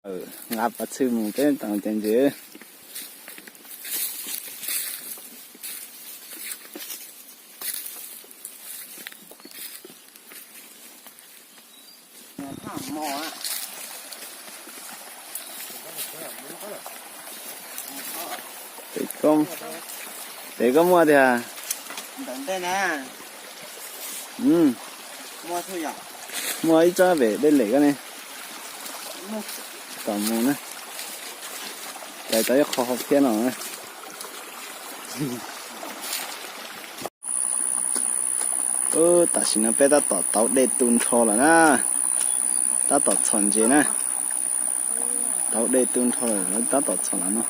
Nqa pov txhwj mus peb tos ces ntses. Tes koj muaj tiag? Muaj ib tsob pem dej lem koj ne. Tom mus na, cais tau ib qho hauv phiab no. Tam sim no peb tab tom tauv dej tu nrho lawm na, tab tom txhom ntses na. Tauv dej tu nrho lawm, tab tom txhom los no.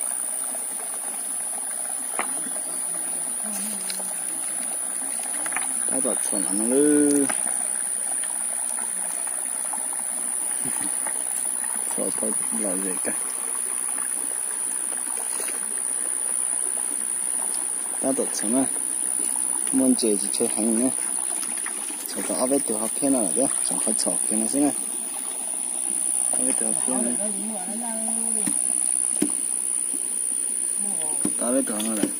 Tab tom txhom los no lawm. Txhom tau lom zem kawg. Tab tom txhom na, muaj ntses tsis tshe heev na. Txhom tau ob peb tus hauv phiab no lawm thiab, tseem qhov txhom kiag no xwb na. Ob peb tus hauv phiab no. Tau ob peb tus hauv no lawm.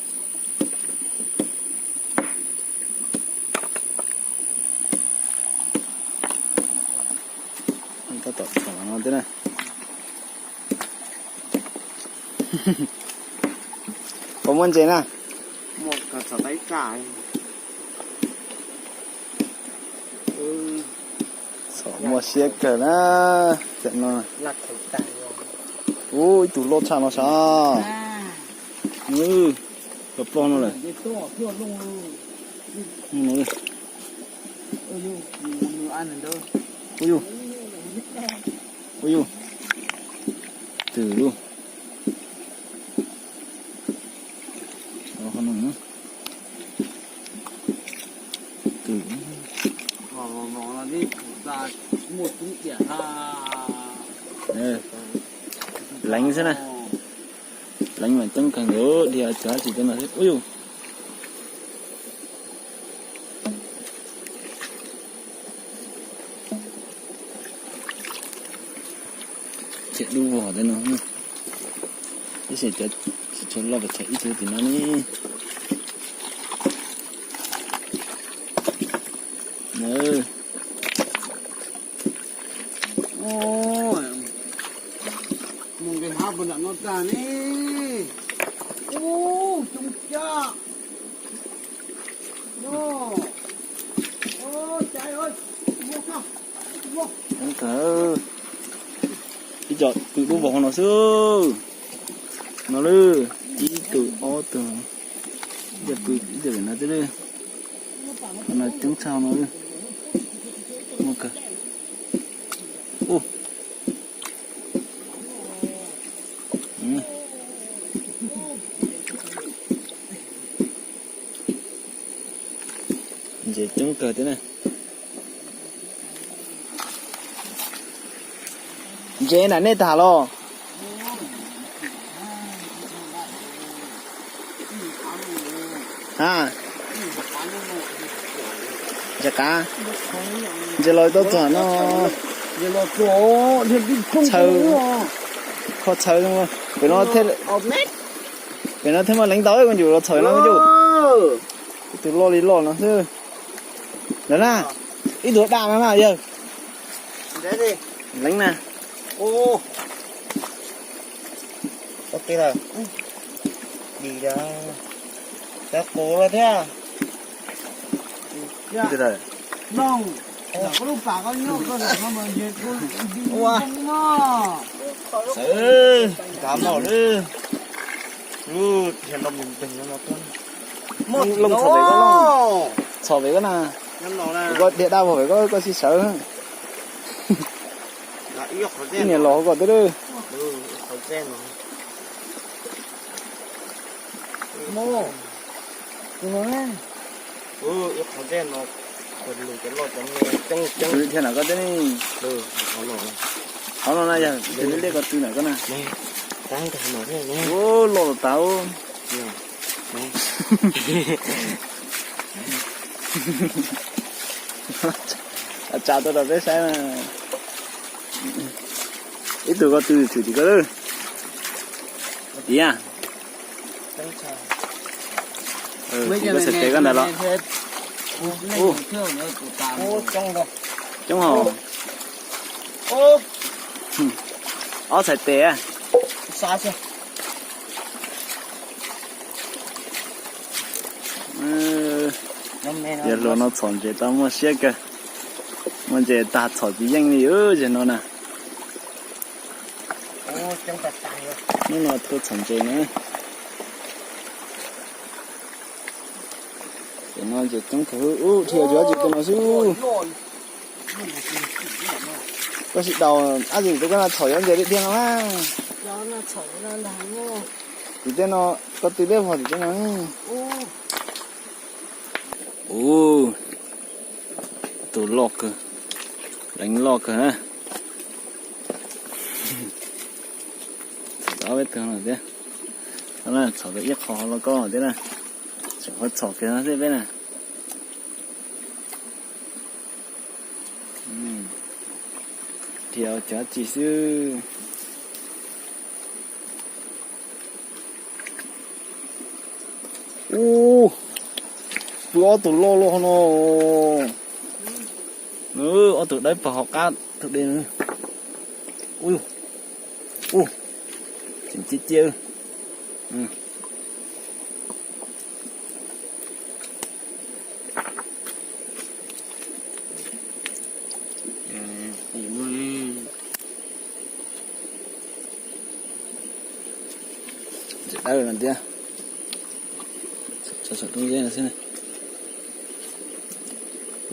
Tab tom txhom no thiab na. Puas muaj ntses na? Txhom muaj siab kawg na. Tam no, ub, ib tug loj tshaj no sav. Cov ploj no lawm. Ub yus, ub yus, twm lub. Leev xwb na. Leev mas coob kawg nkaus, dhia cov tsis tej no xwb. Ub yus. Chaw dub vog tej no, tab sis cov tsis tshua loj, chaw ib tug tim no ne. Mus nqis hav puag nram no tag ne. Ub, coob cab. Ib co pw dub vog no xwb. No lawm, ib tug ob tug, ib co pw ib co pem no thiab lawm. No coob tshaj no lawm. Muaj kawg. Ub. Ntses coob kawg thiab na. Ntses na nej tham los? Ha, ntses qav. Ntses los tau txog no. Txhaws, kho txhaws. Pem no, pem no thiaj muaj leev tau, kuv nyuam los txhaws no yus. Ib tug loj li loj no xwb. Lawm na, ib tug daj no na yawg. Leev na. Dim, cov qus los thiab. Ua, xav nkav mog lub, lub thiab no muaj looj txhom pem koj, txhom pem koj na. Koj dhia daj vog pem koj, koj sib sawv. Ib niam los hauv ko twb lawm. Twb thiaj na koj twb ne. Qhov no na yog twg liaj ko twg na koj na. Ua loj tas. Tsa tuaj rau peb saib na. Ib tug ko tw txwm tim ko lawm. Tiag. Tim ko txhais tes koj ntawd los. Coob hos. Ob txhais tes. Yawg hluas no txhom ntses tau muaj siab kawg. Muaj ntses tag txhom tsis yeej li zaum no na. Hnub no tuaj txhom ntses na. Ces no ntses coob kawg ub, dhia yuav tsis tus no xwb. Koj sim daus ab tsi tus koj no txhom yuav ntses dhia no na. Tim tej no koj tw deb vog tim tej no. Ub, tus loj kawg, leev loj kawg na. Txhom tau ob peb tug no thiab. Txhom tau ib qho los koj thiab na. Tseem qhov txhom kiag no thiab peb na. Dhia cov tsis xwb. Ub, pw ob tug loj loj no. Ob tug dawb paug hauv qab tus dej. Ub, ub, tseem ciaj ciaj. Ntses dawb no thiab. Tso saum roob zeb no xwb.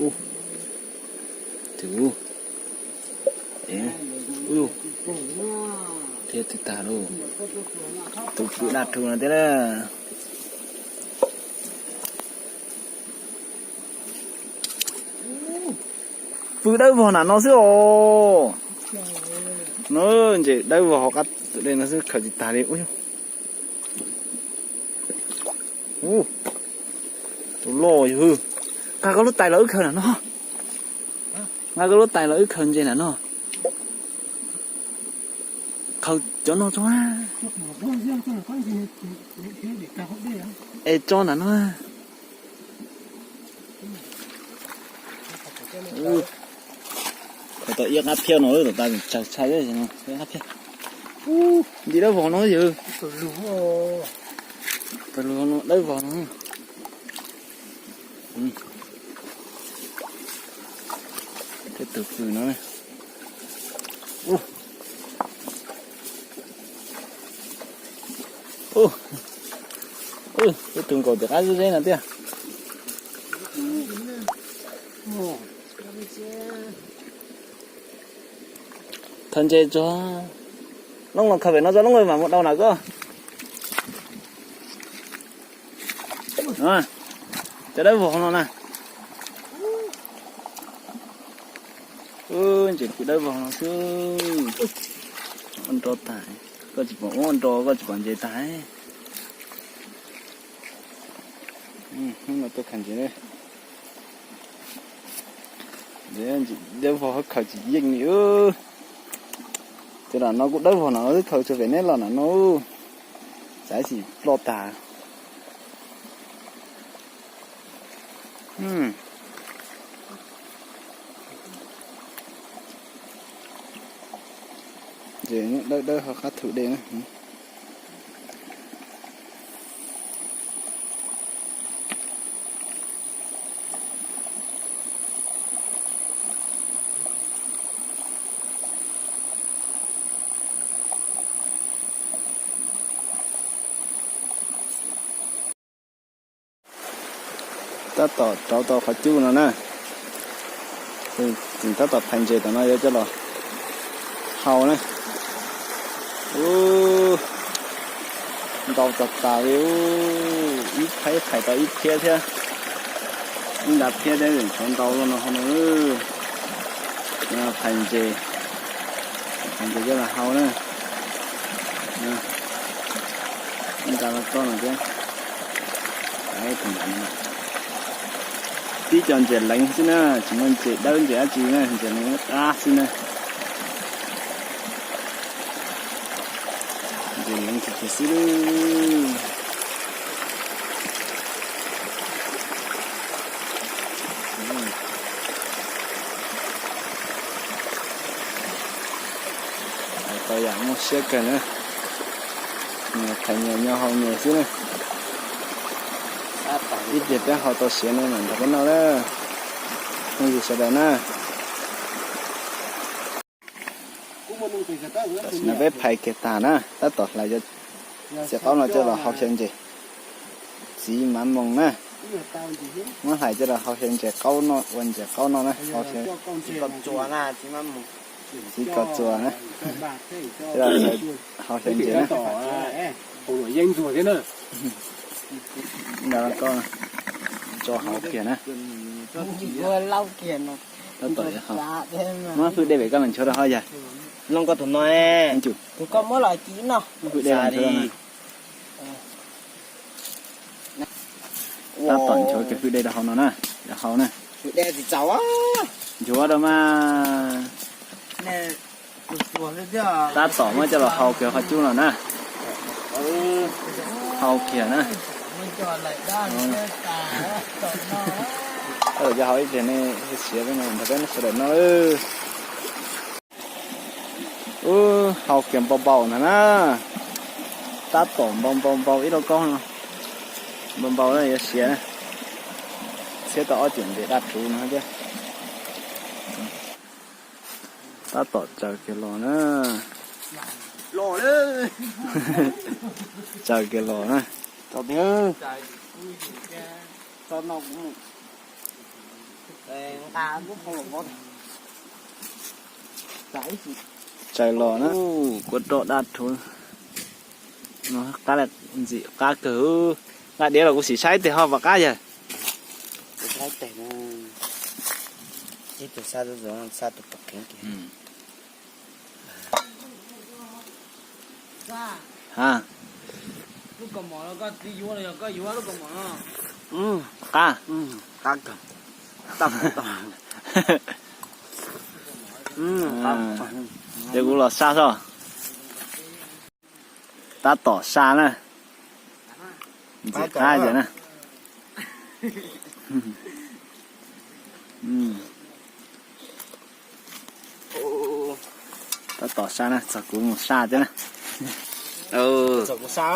Ub, tus, ub, dhia twb tag lauj. Tus pw daj rhuv no thiab na. Pw dawb vog nram no xwb os. No ntses dawb vog hauv qab tus dej no xwb, khaws tsis tag li. Ub, tus loj yog. Nqa koj lub tais los wb khaws nram no. Nqa koj lub tais los wb khaws ntses nram no. Khaws cov no tso. Es tso nram no. Khaws tau ib qab phiab no lawm, tom tas tsawg tshaj ib qab phiab. Ub, nti dawb vog no yog. Pawg lug no dawb vog no. Tej tus pw no. Tej tus nkaum tim qab zeb no tiag. Khaws ntses tso. Loob los khaws pem no tso, Loob mam mus dau nram koj. Cov dawb vog no na. Ntses pw dawb vog no xwb. Ua nro tag, koj tsis pom ua nro, koj tsis pom ntses tag. Hnub no tuaj khaws ntses. Dawb vog khaws tsis yeej li. Ces lam no kuj dawb vog no, khaws tsuas pem neb los nram no. Xav tsis ploj tag. Ces dawb dawb ho qab thum dej na. Tab tom rauv tau qhov cub no na. Tseem tab tom phais ntses tom no yuav coj los hau na. Ntau tag tas li, ib phais phais tau ib phiab thiab. Ib nta phiab thiab, tseem tshuav ntau no hauv no. Phais ntses, phais ntses coj los hau na. Ib nta los toj no thiab. Tib co ntses leev xwb na, tsis muaj ntses dawb ntses dab tsi na, ntses leev qab xwb na. Leej tsis tsis xwb. Tau yam muaj siab kawg na. Nyias thaiv nyias nyo haus nyias xwb na. Ib pliag peb haus tau siav no mam nrog peb noj na. Phooj ywg sawv daws na. Tam sim no peb phais kiag tag na, tab tom hlais cov txiv qaub no coj los hau xyaw ntses. Txiv mav moos na. Muab hlais coj los hau xyaw ntses qaub no, ua ntses qaub no na. Txiv kaus txuas na, txiv kaus txuas na. Coj los hau xyaw ntses na. Tso hau kiag na. Tab tom muab hwj dej pem koj los nchuav rau hauv yog. Loo koj tus no, tus koj muab los ci no. Hwj dej los nchuav. Tab tom nchuav kiag hwj dej rau hauv no na, rau hauv na. Nchuav rau mas. Tab tom muab coj los hau kiag qhov cub no na. Hau kiag na. Tab tom coj hau ib pliag ne, siav peb no nrog peb sawv daws noj. Ub, hau kiag npau npau ntag na. Tab tom npau npau npau ib lauj kaub no. Npau npau na yuav siav na. Txhiab tau ob cev ntses daj rhuv no thiab. Tab tom tsaws kiag los na. Tsaws kiag los na. Tsaws los na. Kua roj daj rhuv. Qab ntxim qab kawg. Nqa diav los kuv sim saib tes ho pom qab yawg. Qab. Ces kuv los sab soj. Tab tom sab na. Ntxim qab ces na. Tab tom sab na, txog kuv mus sab thiab na. Txog kuv sab.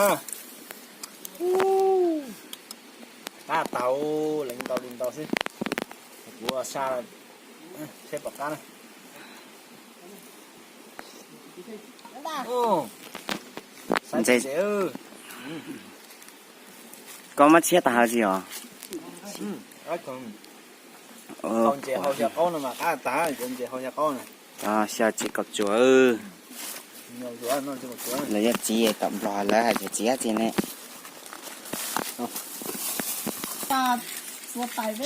Qab tag, leej ntau li ntau xwb. Kuv sab, seb pom qab na. Ntses. Koj muab tshiab tag hauv tsis os? Ntses hau xyaw qaub no mas qab tag, ntses hau xyaw qaub na. Xyaw txiv kaus tsuas. Lawv yog txiv tom Nplog lawv hais tias txiv dab tsi ne.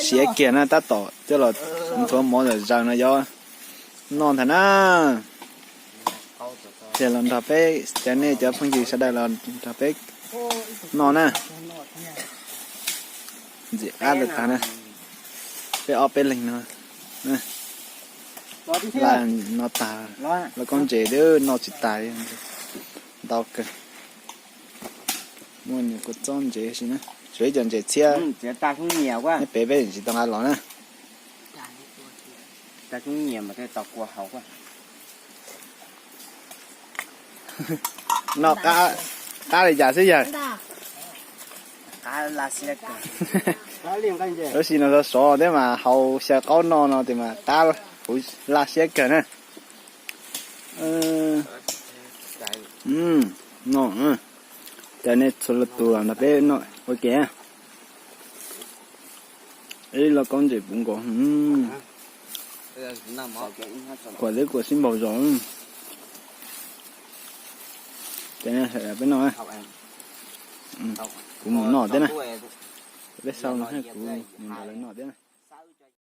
Siav kiag na, tab tom coj los nthuav mov zom zaws no yuav noj ntag na. Ces los nrog peb cov nej cov phooj ywg sawv daws los nrog peb noj na. Ntxim qab tag tag na. Peb ob peb leeg no. Laj no tag, lauj kaub ntses twb noj tsis tas, ntau kawg. Muaj nyuam kua txob ntses si na, tsuav ib co ntses txhiab. Nyob pem peb tsis tau nqa los na. Noj qab li cas xwb yawg? Tab sis no sov sov thiab mas haus xyaw qaub no no tias mas qab, kuv laj siab kawg na. Noj, cov nej txhua leej txhua tus los nrog peb noj ua ke. Ib lauj kaub ntses puv nkaus. Kuam twb kuam sib npaug zos. Ces nej sawv daws peb noj. Kuv mus noj thiab na. Peb sau no kuv mus nrog lawv noj thiab na.